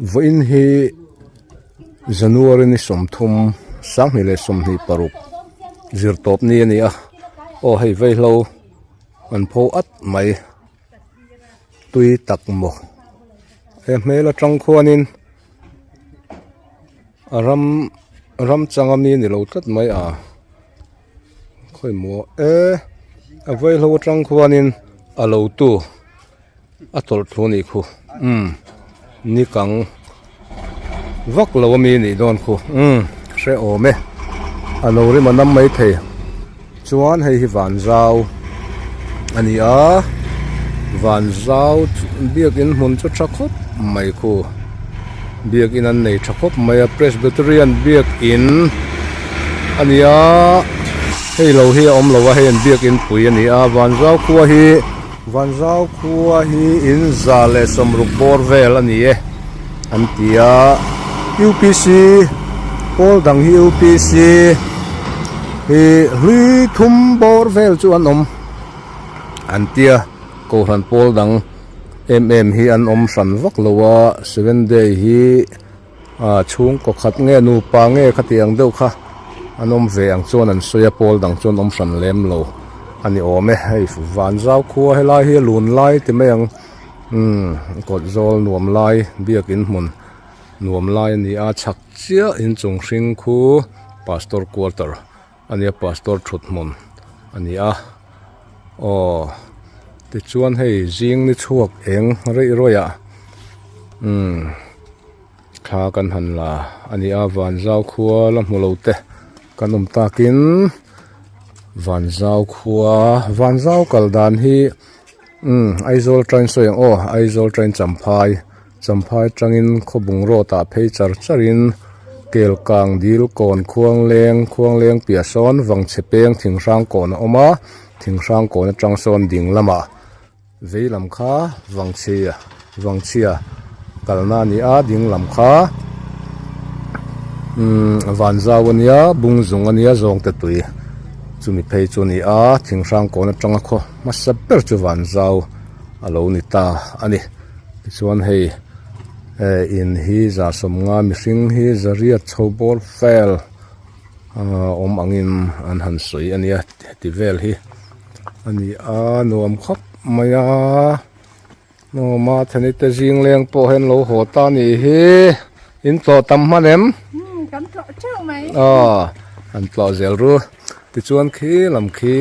Vawiin hi January ni 30 2026 zirtawp ni a ni a aw hei vaihlo an pho at mai tui tak maw he hmel atang khuanin a ram ram changa mi ni lo tlat mai a khawi maw e a vaihlo atang khuanin a lo tu. A tawlh thu a nih khu umm ni kang vak lo ami a nih dawn khu umm hrehawm e a lo rim a nam maithei chuan hei hi van zau a ni a van zau biakin hmun chu tha khawp mai khu biakin an nei tha khawp mai a presbyterian biakin a ni a hei lo hi a awm lo a hei an biakin pui a ni a van zau khua hi. Vanzau khua hi in 160 bawr vel a ni e an ti a, UPC pawl dang hi UPC hi hlui thum bawr vel chu an awm an ti a, Kohhran pawl dang em em hi an awm hran vak lo a, seven day hi ah chhungkaw khat nge nupa nge khati ang deuh kha an awm ve ang chuan an sawi a pawl dang chuan awm hran lem lo a ni awm e hei van zau khua helai hi a lun lai ti mai ang umm kawt zawl nuam lai biakin hmun nuam lai a ni a chhak chiah inchung hring khu pastor quarter a nia pastor thut hmun a ni a aw tichuan hei zing ni chhuak eng reih rawih ah umm thla kan han la a ni a van zau khua la hmu lo te kan awm takin van zau khua van zau kal dan hi umm Aizawl train sawi ang aw Aizawl train champhai. Champhai tangin khawbung road ah phei char char in kel kang dil kawn khuang leng khuang leng piah sawn vang chhe peng thing hrang kawn a awm a thing hrang kawn atang sawn ding lamah vei lam kha vang chhia vang chhia kalna a ni a ding lam kha umm van zau a nia bung zung a nia zawng te tui chumi phei chu a ni a thing hrang kawn atanga khaw hmasa ber chu van zau a lo ni ta a ni. Tichuan hei eh in hi 150 mihring hi zariat chho bawr vel ah awm angin an han sawi a nia heti vel hi a ni a nuam khawp mai a nuam a thani te zing leng pawh hian lo haw ta a nih hi in tlawh tam hman em kan tlawh teuh mai aw an tlawh zel ru tichuan khi lam khi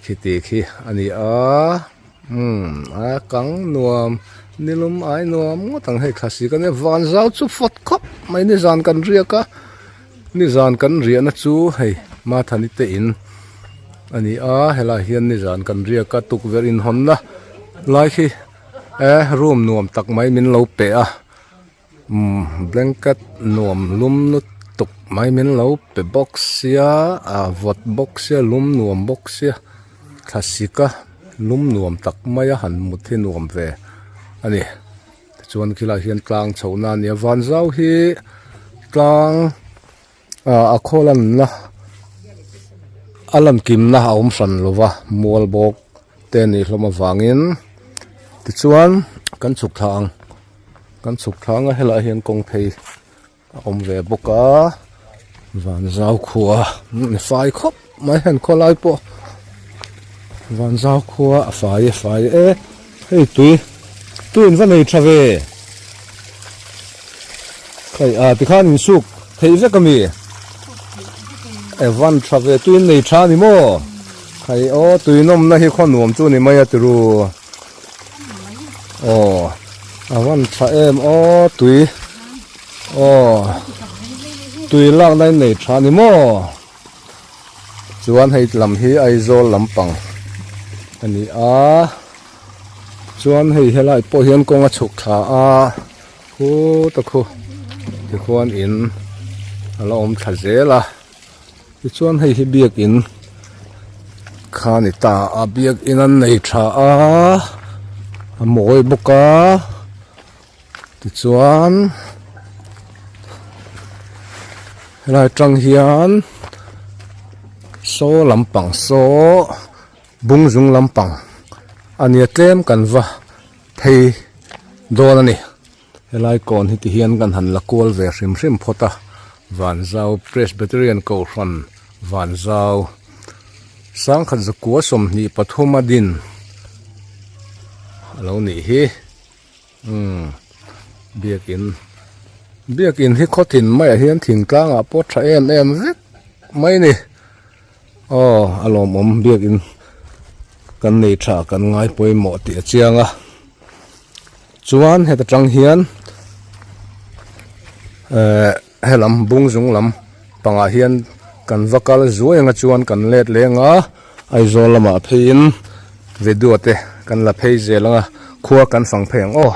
khiti khi a ni a. Umm a kang nuam nilum ai nuam ngawt ang hei thla si ka nia van zau chu fawt khawp mai nizan kan riak a nizan kan riahna chu hei mathani te in a ni a helai hian nizan kan riak a tukverh inhawnna lai khi eh room nuam tak mai min lo pe a umm blanket nuam lum lutuk mai min lo pe bawk sia a vawt bawk sia lum nuam bawk sia thlasik a lum nuam tak mai a han mut hi nuam ve a ni tichuan khilai hian tlang chhoh na a ni a van zau hi tlang ah a khaw lanna a lan kimna a awm hran lo va mual bawk te a nih hlawm avangin tichuan kan chhuk thla ang. Kan chhuk thlang a helaiah hian kawng phei a awm ve bawk a van zau khua a fai khawp mai hian khawlai pawh van zau khua a fai a fai e hei tui tui in va nei tha ve hei a tikhan insuk theih vek ami e van tha ve tui in nei tha a ni maw hei aw tui nawmna hi khaw nuam chu a ni mai a tiru. Aw a van tha em aw tui aw tui lak na in nei tha ni maw chuan hei lam hi Aizawl lampang a ni a chuan hei helai pawh hian kawng a chhuk thla a khuta khu tikhuan in a la awm thla zel a. Tichuan hei hi biakin kha a ni ta a biakin an nei tha a a mawi bawk a tichuan helai atang hian saw lampang saw. Bung zung lampang a nia tlem kan va phei dawn a ni. Helai kawn hi ti hian kan han la kual ve hrim hrim phawt a, Vanzau Presbyterian Kohhran Vanzau sangkhat zakua 23 a din a lo nih hi. Umm biakin biakin hi khawtin maiah hian thingtlangah pawh tha em em vek mai a ni. Aw a lawmawm biakin kan nei tha kan ngai pawimawh tih a chiang a chuan heta tang hian ehh helam bung zung lam pangah hian kan va kal zuai anga chuan kan let leng a Aizawl lamah pheiin video te kan la phei zel anga khua kan fang phei ang aw.